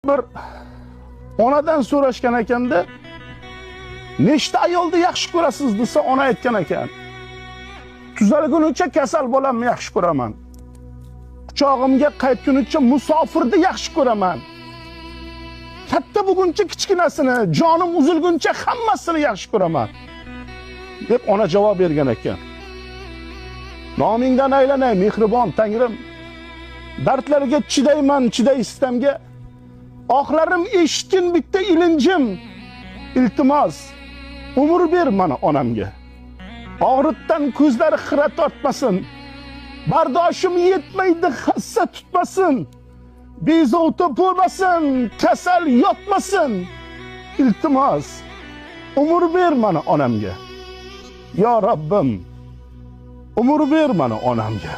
Bir onadan so'rashgan ekanda, nechta ayolni yaxshi ko'rasiz desa, ona aytgan ekan: tuzalgunicha kasal bolamni yaxshi ko'raman, quchog'imga qaytgunicha musofirni yaxshi ko'raman, katta bo'lguncha kichkinasini, jonim uzilguncha hammasini yaxshi ko'raman, deb ona javob bergan ekan. Nomingdan aylanay, mehribon Tangrim, dardlarga chidayman, chiday sitamga. Ohlarim eshitgin bitta ilinjim, iltimos, umr ber mana onamga. Og'riqdan ko'zlari xira tortmasin, bardoshim yetmaydi, hassa tutmasin, bezovta bo'lmasin, kasal yotmasin, iltimos, umr ber mana onamga. Yo Robbim, umr ber mana onamga.